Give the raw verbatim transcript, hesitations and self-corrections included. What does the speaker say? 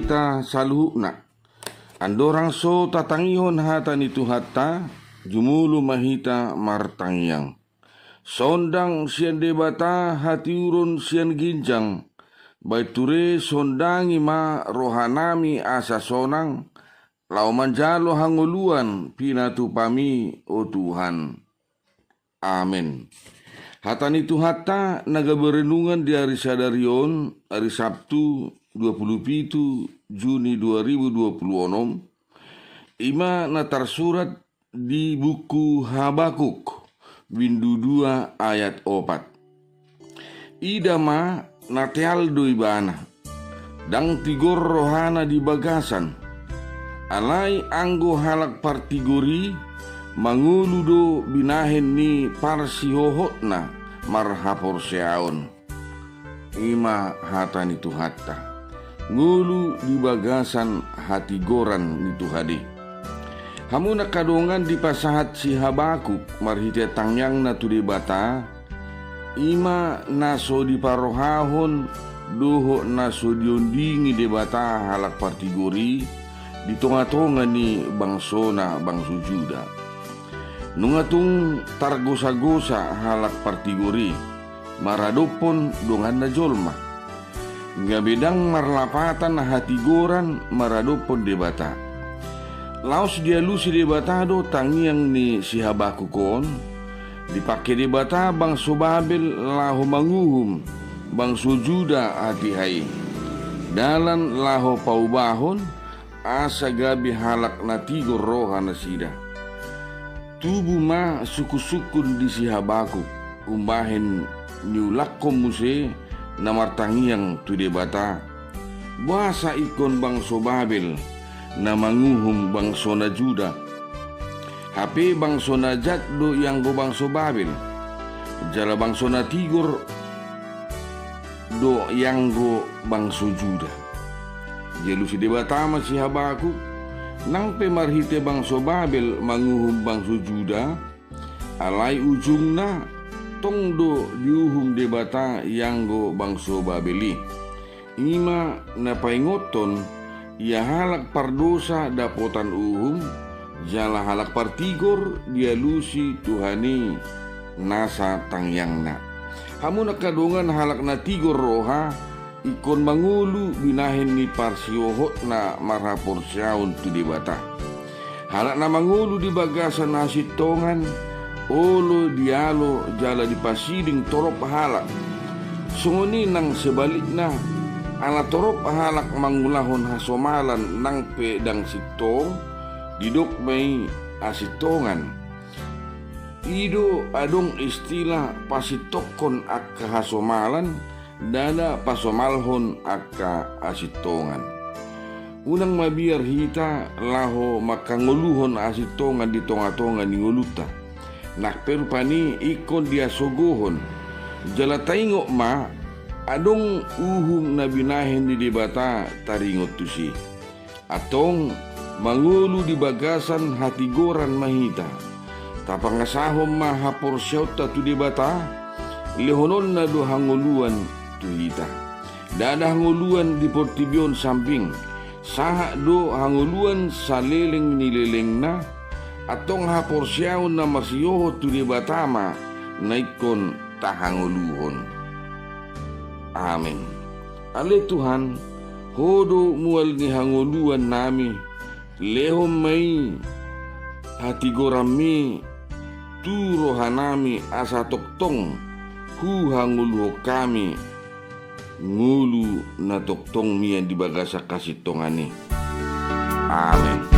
hita saluhutna. Andorang so tatangihon hata ni Tuhanta, jumolo ma hita martangiang. Sondang sian Debata hatiuron sian ginjang, bahen ture sondangi ma rohanami asa sonang, laho manjalo hangoluan pinatupami, o Tuhan. Amen. Hata ni Tuhanta na gabe renungan di ari sadari on, ari Sabtu, dua puluh pitu Juni dua ribu dua puluh onom, ima na tarsurat di buku Habakuk, bindu dua ayat opat. Ida ma, na teal do ibana, ndang tigor rohana di bagasan. Alai anggo halak partigor i mangolu do binahen ni parsihohotna marhaporseaon. Ima hata ni Tuhanta. Ngolu di bagasan hatigoran ni Tuhan i. Hamu angka dongan, dipasahat si Habakuk marhite tangiangna tu Debata, ima na so diparohahon dohot na so diondingi Debata halak partigor i di tongatonga ni bangsona, bangso Juda. Nunga tung targosagosa halak partigor i maradophon donganna jolma. Gabe ndang marlapatan hatigoran maradophon Debata. Laos dialusi Debata do tangiang ni si Habakuk on. Dipangke Debata bangso Babel laho manguhum bangso Juda hatiha i. Dalan laho paubahon, asa gabe halak na tigor roha nasida. Tubu ma sungkunsungkun di si Habakuk, umbahen niulakhon muse na martangiang tu Debata. Boasa ingkon bangso Babel na manguhum bangsona Juda? Hape bangso na jat do ianggo bangso Babel, jala bangso na tigor do ianggo bangso Juda. Dialusi Debata ma si Habakuk, nang pe marhite bangso Babel manguhum bangso Juda, alai ujungna tong do diuhum Debata ianggo bangso Babel i. Ima na paingothon, ia halak pardosa dapotan uhum, jala halak partigor dialusi Tuhan i nasa tangiangna. Hamu angka dongan, halak na tigor roha ingkon mangolu binahen ni parsihohotna marhaporseaon tu Debata. Halak na mangolu di bagasan hasintongan, olo dialo jala dipasiding torop halak. Songon i nang sebalikna, ala torop halak mangulahon hasomalan nang pe ndang sintong, didok ma i hasintongan. I do adong istilah pasintongkon angka hasomalan, ndada pasomalhon angka hasintongan. Unang mabiar hita laho manghangoluhon hasintongan di tongatonga ni ngolunta. Nang pe rupani ingkon dihasogohon. Jala taingot ma, adong uhum na binahen ni Debata taringot tusi. Antong, mangolu di bagasan hatigoran ma hita. Tapangasahon ma haporseaonta tu Debata, lehononna do hangoluan tu hita. Ndada hangoluan di portibi on sambing, sahat do hangoluan saleleng ni lelengna, antong haporseaon na marsihohot tu Debata ma na ingkon tahangoluhon. Amen. Ale Tuhan, Ho do mual ni hangoluannami, lehon ma i hatigoranmi tu rohanami asa tongtong huhangoluhon hami ngolu na tongtong mian di bagasan hasintongan i. Amen.